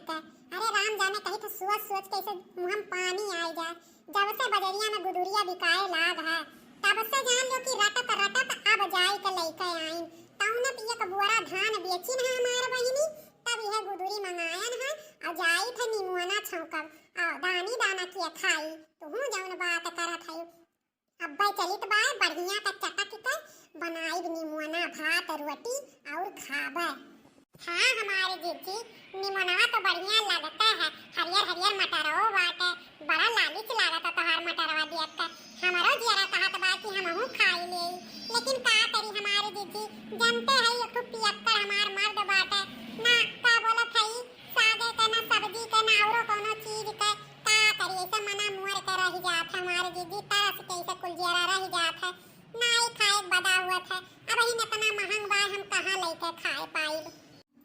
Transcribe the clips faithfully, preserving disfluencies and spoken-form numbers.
अरे राम जाने, कही तो सोच सोच के ऐसे मुँह में पानी आइ जाए। जब से बजरिया में गुदुरिया बिकाए लाग है, तब से जान लो कि रटत रटत अब जाई के लइके आइन। तौने एक बोरा धान बेचिन है हमार बहिनी, तब यह गुदुरी मंगायन है और जाई थे निमुअना छौंकब और दानी दाना किया खाई। तुहूँ जौन बात करत है, अब्बे चलित बाय बढ़िया का चटक के बनाइब निमुअना भात रोटी और खाबे। हाँ हमारे जिज्जी, निमनवा तो बढ़िया लगता है, हरियर हरियर मटरवा बाटे, बड़ा लालिच लागत है तोहार मटरवा देख के। हमरो जियरा कहत बा कि हमहू खाई ले, लेकिन का करी हमारे जिज्जी, जानते है एक ठो पियक्कड़ हमार मर्द बाटे, ना का बोलत है, सागे के ना सब्जी के ना औरो कोनो चीज के, का करी ऐसे मना मुअर के रह जात है हमारे जिज्जी, तरस के ऐसे कुल जियरा रह जात है, ना ही खाए बदा हुआ था। अब ही इतना महंग बा, हम कहाँ लेके खाए पाइब?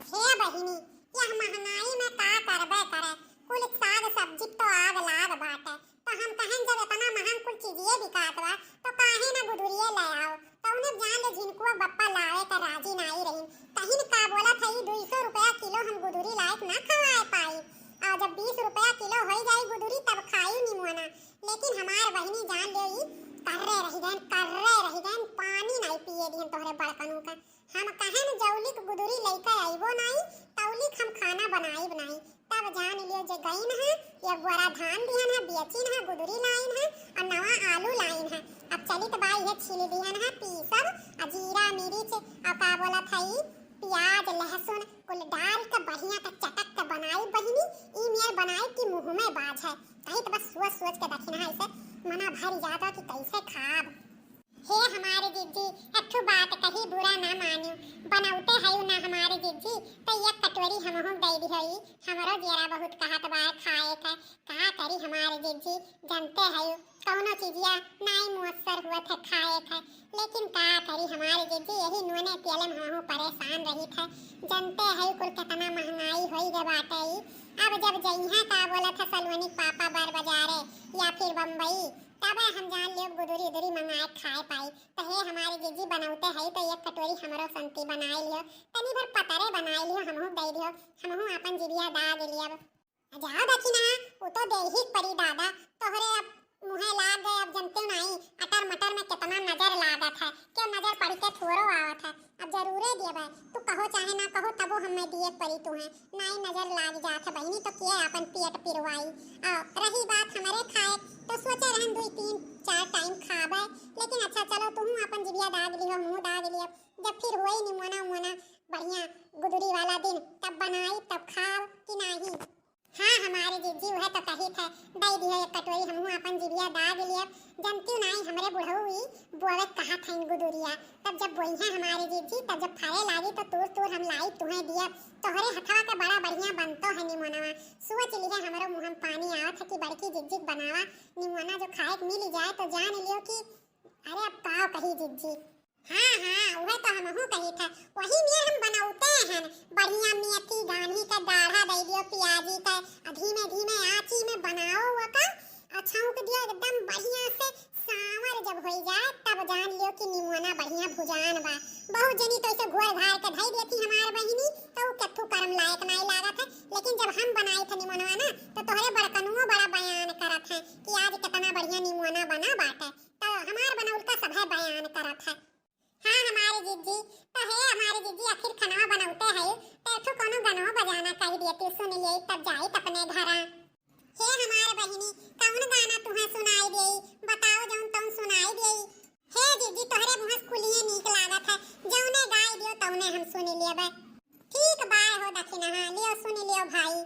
हे बहिनी, यह महंगाई में का करबे करे, कुल साग सब्जी तो आग लाग बाटे। तो हम कहन जब इतना महंग कुल चीजिए बिकात बा, तो काहे ना गुदुरिये ले आओ। तो उन्हें जान ले झिनकुआ बप्पा लावे का राजी नाई रही। कहिन का बोलत है, ई दुई सौ रुपया किलो हम गुदुरी लायक ना खवाए पाई। और जब बीस रुपया किलो होई जाई गुदुरी, तब खाई निमोना। लेकिन हमार बहिनी जान ले, ई कर्रे रह गए, कर्रे रह गए, पानी नाई पिए दिहन तोहरे बड़कनू का। हम कहन जौलिक गुदुरी लइके अइबो नाई, तौलिक हम खाना बनाइब नाई। तब जान लियो जे गइन है, एक बोरा धान दिहन है, बेचिन है, गुदुरी लाइन है, और नवा आलू लाइन है। अब चलित बाई है छील दिहन है, पीसब, और जीरा, मिर्च, और का बोलत है ई, प्याज, लहसुन, कुल डाल के बढ़िया के चटक के बनाई बहिनी। ई मेर बनाई कि मुँह में बाज है। कही तो बस सोच सोच के दखिना है, ऐसे मना भर जाता कि कैसे खाब। हे हमारे जिज्जी, एक ठो बात कही, बुरा ना मानियो, बनौते हयू ना हमारे जिज्जी, तो एक कटोरी हमहू दे दिहो, ई हमरो जियरा बहुत कहत बा खाए के। का करी हमारे जिज्जी, जानते हयू कौनो चीजिया नाई मुअस्सर हुआ था खाए के, लेकिन का करी हमारे जिज्जी, यही नूने पियले में हमहू परेशान रही थे। जानते हयू कुल कितना महंगाई होई गए बाटे ई। अब जब जइहा का बोला था सलोनी पापा बार बाजारे या फिर बम्बई, तबे हम जान लियो गुदुरी उदुरी मंगाए खाए पाई। तो हे हमारे जिज्जी बनौते है तो एक कटोरी हमरो संती बनाए लियो, तनी भर पतरे बनाए लियो, हमहू दे दियो, हमहू अपन जिबिया दाग लियब। जाओ दखिना, उ तो देही परी दादा, तोहरे अब मुँहे लाग गए, अब जनते नाई अटर मटर में कितना नजर लागत है, के नजर पड़ के थोरो आवत है। अब जरूरे देबे, तू कहो चाहे ना कहो, तबो हमें दिए परी तुहे। नाई नजर लाग जात है बहिनी, तो किए आपन पेट पिरवाई। आ, रही बात हमरे खाए, तो सोचे रहन दुई तीन चार टाइम खाबे, लेकिन अच्छा चलो, तुहू आपन जिबिया दाग लियो, मुँह दाग लियो। जब फिर होई निमोना उमोना बढ़िया गुदुरी वाला दिन, तब बनाई, तब खाब कि नाही? हाँ, हमारे जिज्जी उहे तो कही थे, दे दियो एक कटोरी, हमहू आपन जिबिया दाग लियब। जनतियो नाई, हमरे बुढ़ऊ ई बोवे कहा था इन गुदुरिया। तब जब बोइहे हमारे जिज्जी, तब जब फरे लागी तो तूर तूर हम लाई तुहे दियब। तोहरे हथवा के बड़ा बढ़िया बनतो है निमोनवा। सोच लिहे हमरो मुँह में पानी आवत है कि बड़की जिज्जी के बनावा निमोना जो खाए के मिल जाए तो जान लियो कि अरे अब का कही जिज्जी। हाँ, हाँ, उहे तो हमहू कही था। वही में हम बनौते हैं। बढ़िया मेथी गान्ही के डाढ़ा दे दियो, प्याजी के, आ धीमे धीमे आँची में बनाओ ओका, आ छौंक दियो एकदम बढ़िया से। सांवर जब होई जाए, तब जान लियो कि निमोना बढ़िया भुजान बा। बहुत जनी तो ऐसे घोर घार के धई देती हमार बहिनी, तो उ केथू करम लायक नाई लागत है। लेकिन जब हम बनाई थे निमोनवा ना, तो तोहरे बड़कनुओ बड़ा बयान करत है कि आज कितना बढ़िया निमोना बना बाटे। तो हमार बनौलका सभे बयान करत है। हाँ हमारे जिज्जी, तो हे हमारे जिज्जी, आखिर खनवा बनौते है, तो एक ठो कोनो गनवा बजाना कही दिए, तू सुन ले, तब जाई अपने घरा। हे हमार बहिनी, कौन गाना तुहे सुनाई देई? बताओ जौन तौन सुनाई देई। हे जिज्जी, तोहरे मुँह से कुलिये नीक लागत है, जौने गाई दियो तौने हम सुन लेबे। ठीक बाय हो दखिनहा, लियो सुन लियो भाई।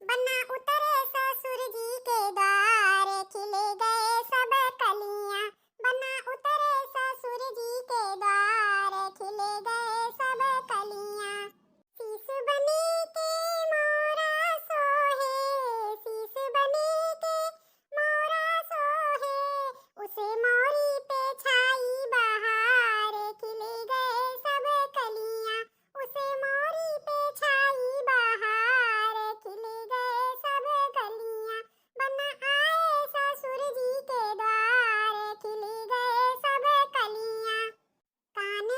बन्ना उतरे ससुर जी के द्वार, खिले गए सब कलियां। बन्ना उतरे ससुर जी के द्वार, खिले गए सब कलियां। शीश बने के मोरा सोहे, शीश बने के मोरा सोहे, उसे मोरी पे छाई बहार, खिले गए सब कलियां। उसे मोरी पे छाई बहार, खिले गए सब कलियां। बन्ना आए ससुर जी के द्वार, खिले गए सब कलियां। कान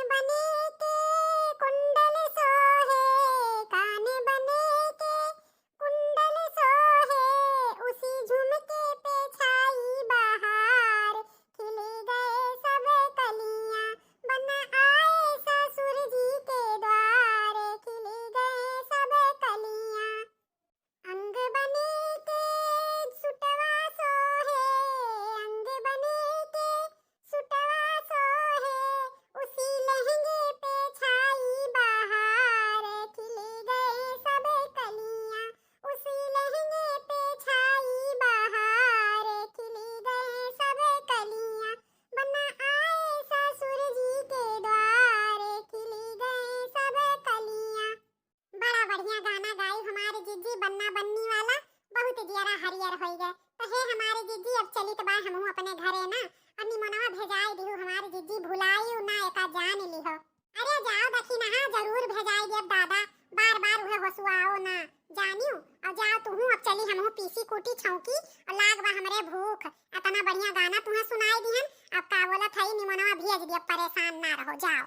मनवा भेजाई दिहु हमारी जिज्जी, भुलाइउ ना, एका जान लिहो। अरे जाओ दखिनहा, जरूर भेजाई देब दादा, बार बार उहे होसुआओ ना, जानियो। और जाओ तुहू, अब चली हमहू पीसी कूटी छौंकी, और लाग बा हमरे भूख, इतना बढ़िया गाना तुहे सुनाई दिहन, अब का बोलत हई निमनवा भेज दिया, परेशान ना रहो, जाओ।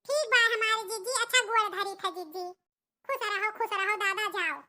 ठीक बा हमारी जिज्जी, अच्छा गोड़ धरी थे जिज्जी, खुश रहो, खुश रहो दादा, जाओ।